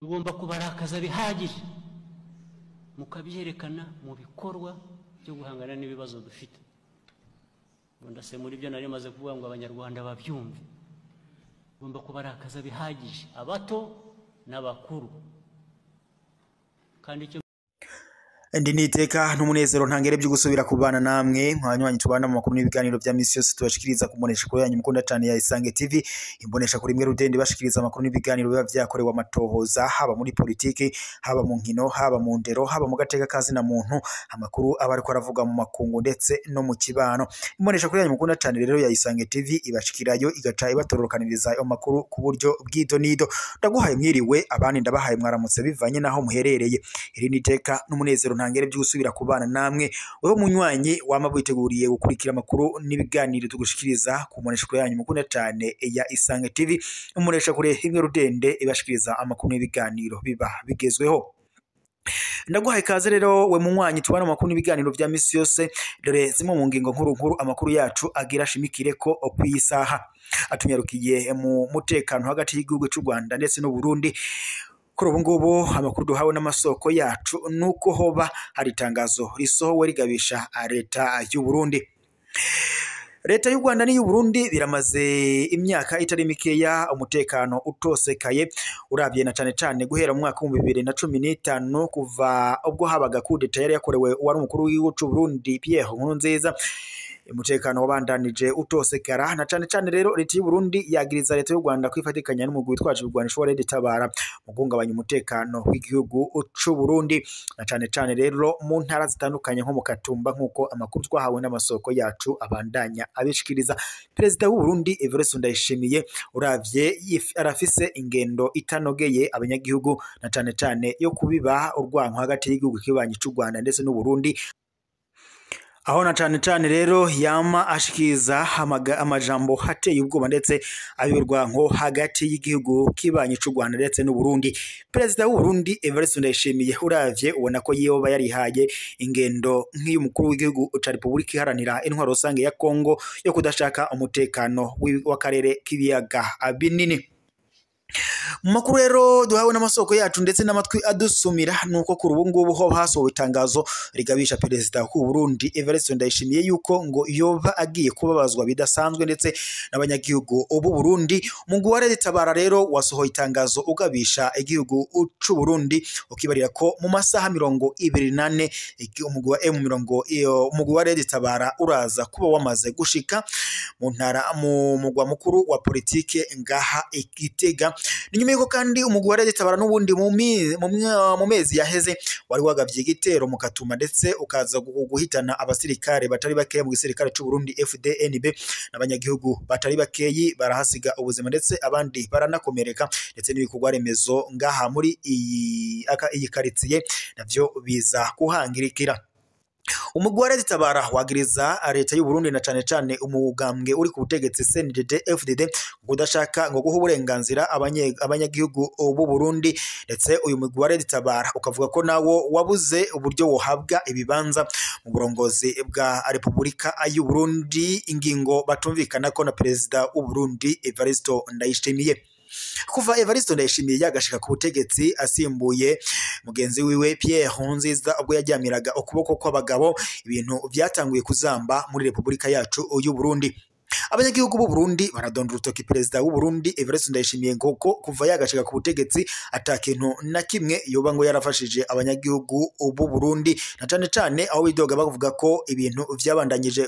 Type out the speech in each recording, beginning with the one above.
Mugomba kubarakaza bihagije mukabyerekana mu bikorwa byo guhangana n'ibibazo dufite. Ndase muri byo nari maze kuvuga ngo abanyarwanda babyumve. Mugomba kubarakaza bihagije abato n'abakuru. Kandi icyo Ndi niteka n'umunezero ntangere byo gusubira kubana namwe mwanywanyi tubana mu makuru n'ibiganiro bya misi yose tubashikiriza kumbonesha kuri yanyu mukunda cyane ya Isange TV, imbonesha kuri imwe rudende bashikiriza amakuru n'ibiganiro biba vyakorewe amatohoza, haba muri politiki, haba mu nkino, haba mu ndero, haba mu gateka kazi na muntu, amakuru aba ariko aravuga mu makungu ndetse no mu kibano. Imbonesha kuri yanyu mukunda cyane rero ya Isange TV ibashikirayo igaca ibatororokaniriza ayo makuru ku buryo bw'idonido. Ndaguhaye mwiriwe, abandi ndabahaye mwaramutse bivanye naho muherereye. Iri niteka n'umunezero ntangere byo gusubira kubana namwe, wewe munywanyi wama witeguriye gukurikira amakuru n'ibiganiro tugushikiriza ku mbonesha kure yanyu mukunda cyane ya Isange TV, imbonesha kure imwe rudende ibashikiriza amakuru n'ibiganiro biba bigezweho. Ndaguhaye ikaze rero we munywanyi tubana amakuru n'ibiganiro vya misi yose. Dore zimwe mu ngingo nkuru nkuru amakuru yacu agira ashimikire ko kwisaha atunyarukiye mu mutekano hagati y'igihugu cy'u Rwanda ndetse n'u Burundi. Kuri ubu ngubu amakuru duhawe n'amasoko yacu nuko hoba hari itangazo risohowe rigabisha leta y'u Burundi. Leta y'u Rwanda n'iy'u Burundi biramaze imyaka itari mikeya umutekano utosekaye, uravye na cane cane guhera mu mwaka wa 2015 kuva ubwo habaga kudeta yari yakorewe uwari umukuru w'igihugu c'u Burundi Pierre Nkurunziza. Umutekano wabandanije utosekara na cane cane rero leta y'u Burundi yagiriza leta y'u Rwanda kwifatikanya n'umugwi witwaje ibigwanisho wa Red Tabara mu guhungabanya umutekano w'igihugu c'u Burundi, na cane cane rero mu ntara zitandukanye nko mu Katumba, nk'uko amakuru twahawe n'amasoko yacu abandanya abishikiriza. Perezida w'u Burundi Evariste Ndayishimiye uravye arafise ingendo itanogeye abanyagihugu, na cane cane yo kubiba urwanko hagati y'igihugu kibanyi c'u Rwanda ndetse n'u Burundi, aho na cane cane rero yama ashikiriza amajambo hateye ubwoba ndetse abirwanko hagati y'igihugu kibanyi c'u Rwanda ndetse n'u Burundi. Perezida w'u Burundi Evariste Ndayishimiye uravye ubona ko yoba yarihaye ingendo nk'iy'umukuru w'igihugu ca Republika Iharanira Intwaro Rusange ya Kongo yo kudashaka umutekano w'akarere k'ibiyaga binini. Mu makuru rero duhawe n'amasoko yacu ndetse n'amatwi adusumira nuko kuri ubu ngubu ho hasohowe itangazo rigabisha perezida w'u Burundi Evariste Ndayishimiye yuko ngo yoba agiye kubabazwa bidasanzwe ndetse n'abanyagihugu b'u Burundi. Umugwi wa Red Tabara rero wasohoye itangazo ugabisha igihugu c'u Burundi, ukibarira ko mu masaha 24 umugwi wa M20 umugwi wa Red Tabara uraza kuba wamaze gushika mu ntara mu mugwa mukuru wa politike ngaha Igitega. Ni nyuma yuko kandi umugwi wa Red Tabara n'ubundi mu mezi yaheze wari wagavye igitero mu Katuma ndetse ukaza guhitana abasirikare batari bakeya mu gisirikare c'u Burundi FDNB, n'abanyagihugu batari bakeyi barahasiga ubuzima ndetse abandi baranakomereka, ndetse n'ibikorwa remezo ngaha muri iyi karitsiye navyo biza kuhangirikira. Umugwi wa Red Tabara wagiriza leta y'u Burundi na cane cane umugambwe uri ku butegetsi CNDD FDD kudashaka ngo guha uburenganzira abanyagihugu b'u Burundi, ndetse uyu mugwi wa Red Tabara ukavuga ko nawo wabuze uburyo wohabwa ibibanza mu burongozi bwa Republika y'u Burundi, ingingo batumvikana ko na perezida w'u Burundi Evariste Ndayishimiye. Kuva Evariste Ndayishimiye yagashika ku butegetsi asimbuye mugenzi wiwe Pierre Nkurunziza ubwo yajyamiraga ukuboko kw'abagabo, ibintu vyatanguye kuzamba muri Republika yacu y'u Burundi. Abanyagihugu b'u Burundi baradondora urutoki perezida w'u Burundi Evariste Ndayishimiye ngo ko kuva yagashika ku butegetsi ata kintu na kimwe yoba ngo yarafashije abanyagihugu b'u Burundi, na cane cane aho bidoga bavuga ko ibintu vyabandanyije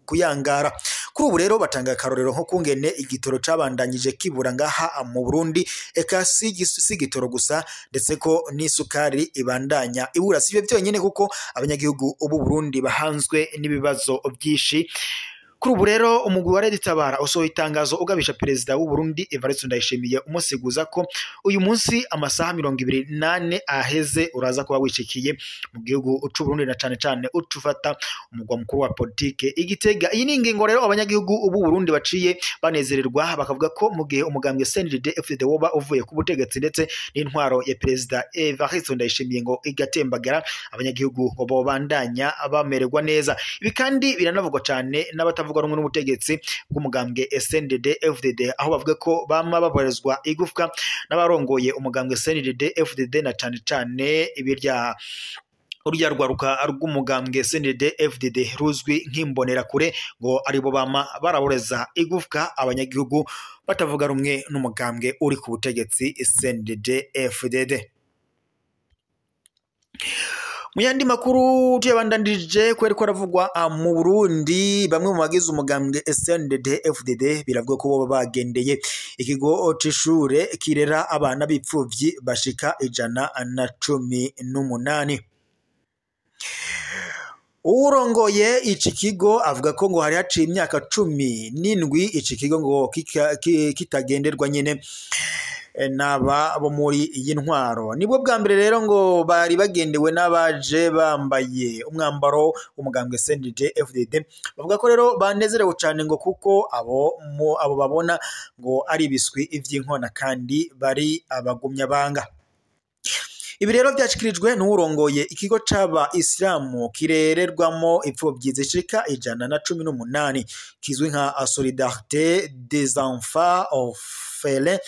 kuyangara. Kuri ubu rero batanga akarorero nko kungene igitoro cabandanyije kibura ngaha mu Burundi, eka si igitoro gusa ndetse ko n'isukari ibandanya ibura. Si ibyo byonyine kuko abanyagihugu b'u Burundi bahanzwe n'ibibazo byinshi. Kuri ubu rero umugwi wa Red Tabara usohoye itangazo ugabisha perezida w'u Burundi Evariste Ndayishimiye, umusiguza ko uyu munsi amasaha 24 aheze uraza kuba wicikiye mu gihugu c'u Burundi, na cane cane ucufata umugwa mukuru wa politike Igitega. Iyi ni ingingo rero abanyagihugu b'u Burundi baciye banezererwa, bakavuga ko mu gihe umugambwe CNDD-FDD woba uvuye ku butegetsi ndetse n'intwaro ya perezida Evariste Ndayishimiye ngo igatembagara, abanyagihugu ngo bobandanya bamererwa neza. Ibi kandi biranavugwa cane n'abatavuga rumwe n'ubutegetsi bw'umugambwe SNDD-FDD, aho bavuga ko bama baborezwa igufwa n'abarongoye umugambwe SNDD-FDD, na cane cane ibirya urya rwaruka rw'umugambwe SNDD-FDD ruzwi nk'imbonerakure, ngo aribo bama baraboreza igufwa abanyagihugu batavuga rumwe n'umugambwe uri ku butegetsi SNDD-FDD. Mu yandi makuru tuyabandanije kweri ko aravugwa mu Burundi, bamwe mu bagize umugambwe SNDD-FDD biravuga ko boba bagendeye ikigo c'ishure kirera abana b'ipfuvyi bashika 118. Urongoye iki kigo avuga ko ngo hari haciye imyaka 17 iki kigo ngo kitagenderwa nyene naba bo muri iyi ntwaro. Nibwo bwa mbere rero ngo bari bagendewe n'abaje bambaye umwambaro w'umugambwe SNDD-FDD. Bavuga ko rero banezerewe cyane ngo kuko abo babona ngo ari ibiswi ivy'inkona kandi bari abagumya banga. Ibi rero byashikirijwe n'urongoye ikigo c'aba Islamu kirererwamo imfuvyi zishika 118 kizwi nka Solidarité des enfants orphelins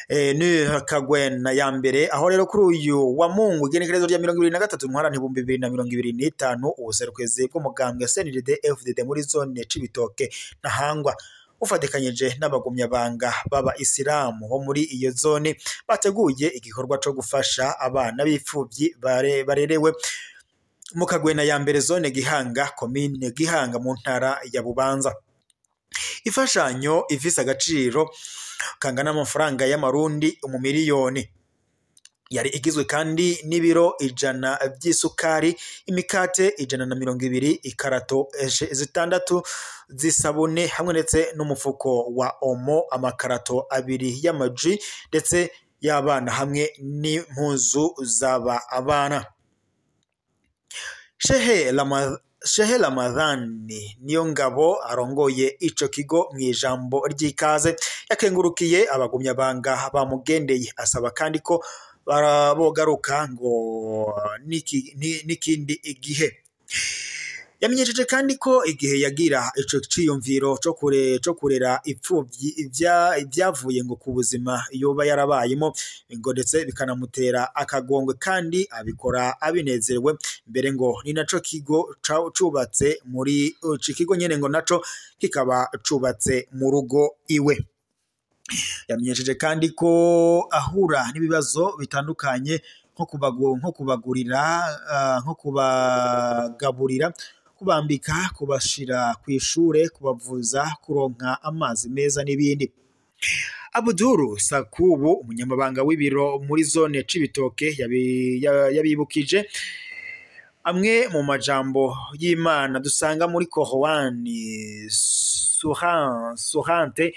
ni Kagwena ya mbere, aho rero kuri uyu wa Mungu igenekerezo rya 23 ntwarante 2025 ubuserukwezi bw'umugambwe SNDD-FDD muri zone Cibitoke Ntahangwa ufatikanyije n'abagumyabanga baba Isilamu bo muri iyo zone bateguye igikorwa co gufasha abana b'ipfuvyi barerewe mu Kagwena ya mbere zone Gihanga komine Gihanga mu ntara ya Bubanza. Ifashanyo ifise agaciro kangana n'amafaranga y'amarundi 1,000,000 yari igizwe kandi n'ibiro 100 by'isukari, imikate 120, ikarato 6 z'isabune hamwe ndetse n'umufuko wa omo, amakarato 2 y'amaji ndetse y'abana hamwe n'impuzu z'aba abana. Shehe Ramadhani niyo ngabo arongoye ico kigo mu ijambo ry'ikaze yakengurukiye abagumyabanga bamugendeye, asaba kandi ko barabogaruka ngo n'ikindi igihe. Yamenyesheje kandi ko igihe yagira ico ciyumviro co kurera ipfuvyi ibyavuye ngo ku buzima yoba yarabayemo, ngo ndetse bikanamutera akagongwe kandi abikora abinezerewe, mbere ngo ni naco kigo cubatse muri ico kigo nyene ngo naco kikaba cubatse mu rugo iwe. Yamenyesheje kandi ko ahura n'ibibazo bitandukanye nko kubagaburira, kubambika, kubashira kw'ishure, kubavuza, kuronka amazi meza n'ibindi. Abuduru Sakubu umunyamabanga w'ibiro muri zone Cibitoke yabibukije amwe mu majambo y'Imana dusanga muri Korowani Surante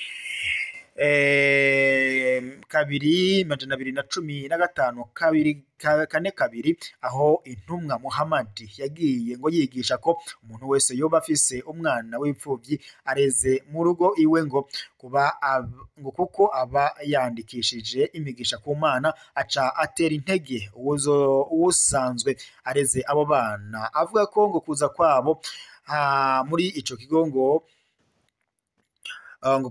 2:215 2:42, aho intumwa Muhammad yagiye ngo yigisha ko umuntu wese yoba afise umwana w'imfuvyi areze mu rugo iwe ngo kuba ngo kuko aba yandikishije imigisha ku Mana, aca atera intege uwusanzwe areze abo bana, avuga ko ngo kuza kwabo muri ico kigo ngo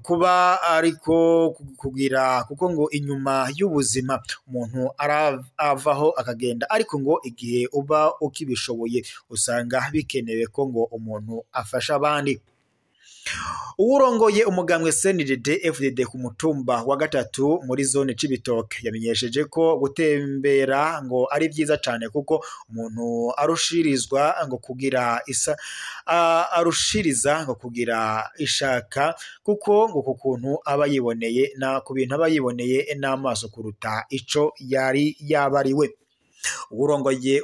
kuba ariko kugira kuko ngo inyuma y'ubuzima umuntu aravaho akagenda, ariko ngo igihe uba ukibishoboye usanga bikenewe ko ngo umuntu afasha abandi. Uwurongoye umugambwe CNDD-FDD ku mutumba wa gatatu muri zone Cibitoke yamenyesheje ko gutembera ngo ari vyiza cane kuko umuntu arushirizwa ngo kugira arushiriza ngo kugira ishaka, kuko ngo kukuntu aba yiboneye na ku bintu aba yiboneye n'amaso kuruta ico yari yabariwe. Uwurongoye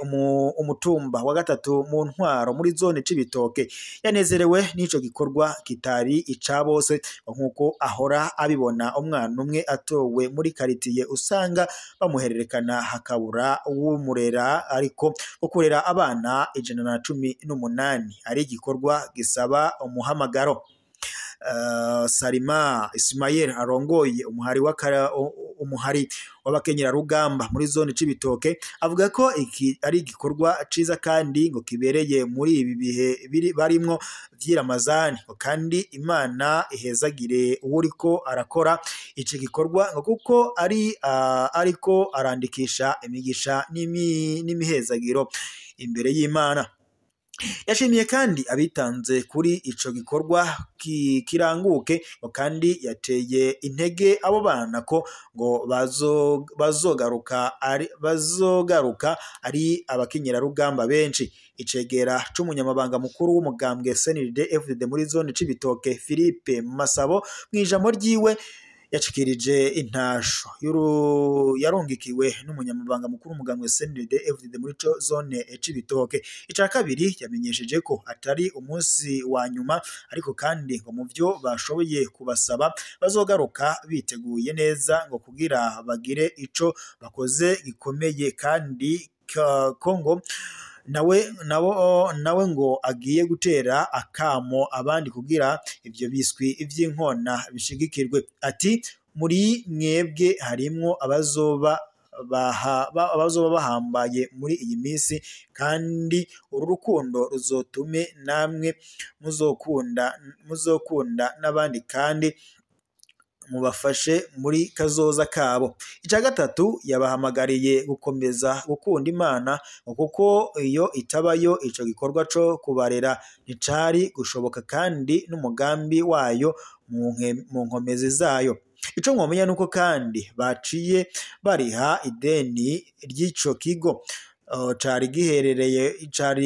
umutumba wa gatatu mu ntwaro muri zone Cibitoke yanezerewe n'ico gikorwa kitari ica bose, nk'uko ahora abibona. Umwana umwe atowe muri karitiye usanga bamuhererekana hakabura uwumurera, ariko kurera abana 118 ari igikorwa gisaba umuhamagaro. Salima Ismail arongoye umuhari w'abakenyerarugamba muri zone Cibitoke avuga ko iki ari igikorwa ciza kandi ngo kibereye muri ibi bihe barimwo vy'iramazani, kandi Imana ihezagire uwuriko arakora ici gikorwa ngo kuko ari ariko arandikisha imigisha n'imihezagiro imbere y'Imana. Yashimiye kandi abitanze kuri ico gikorwa kiranguke, kandi yateye intege abo bana ko ngo bazogaruka ari abakenyerarugamba benshi. Icegera c'umunyamabanga mukuru w'umugambwe CNDD-FDD muri zone Cibitoke Philippe Masabo mw'ijambo ryiwe yashikirije intasho yarungikiwe n'umunyamabanga mukuru w'umugambwe CNDD-FDD muri zone Cibitoke. Ica kabiri yamenyesheje ko atari umunsi wa nyuma, ariko kandi ngo mu vyo bashoboye kubasaba bazogaruka biteguye neza ngo kugira bagire ico bakoze gikomeye, kandi Kongo nawe ngo agiye gutera akamo abandi kugira ivyo biswi ivy'inkona bishigikirwe. Ati muri mwebwe harimwo abazoba bahambaye muri iyi minsi, kandi uru rukundo ruzotume namwe muzokunda n'abandi kandi mubafashe muri kazoza kabo. Ica gatatu yabahamagariye gukomeza gukunda Imana, kuko iyo itabayo ico gikorwa co kubarera nticari gushoboka, kandi n'umugambi wayo mu nkomezi zayo. Ico mwomenya nuko kandi baciye bariha ideni ry'ico kigo cari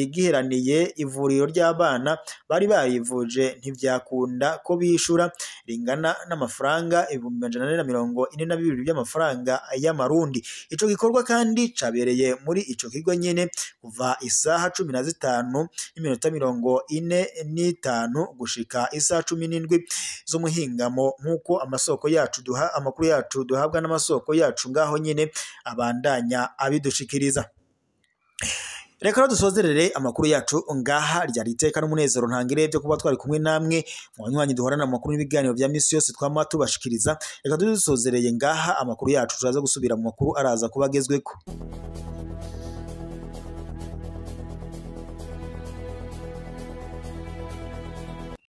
giheraniye ivuriro ry'abana bari barivuje ntivyakunda ko bishura, ringana n'amafaranga 442 by'amafaranga y'amarundi. Ico gikorwa kandi cabereye muri ico kigo nyene kuva isaha 15:45 gushika isaha 17 z'umuhingamo, nk'uko amasoko yacu duha amakuru yacu duhabwa n'amasoko yacu ngaho nyene abandanya abidushikiriza. Reka dusozerere amakuru yacu ngaha. Ryari iteka n'umunezero ntangire byo kuba twari kumwe namwe mu banywanyi duhorana amakuru n'ibiganiro vya misi yose twama tubashikiriza. Reka dusozereye ngaha amakuru yacu, turaza gusubira mu makuru araza kuba agezweko.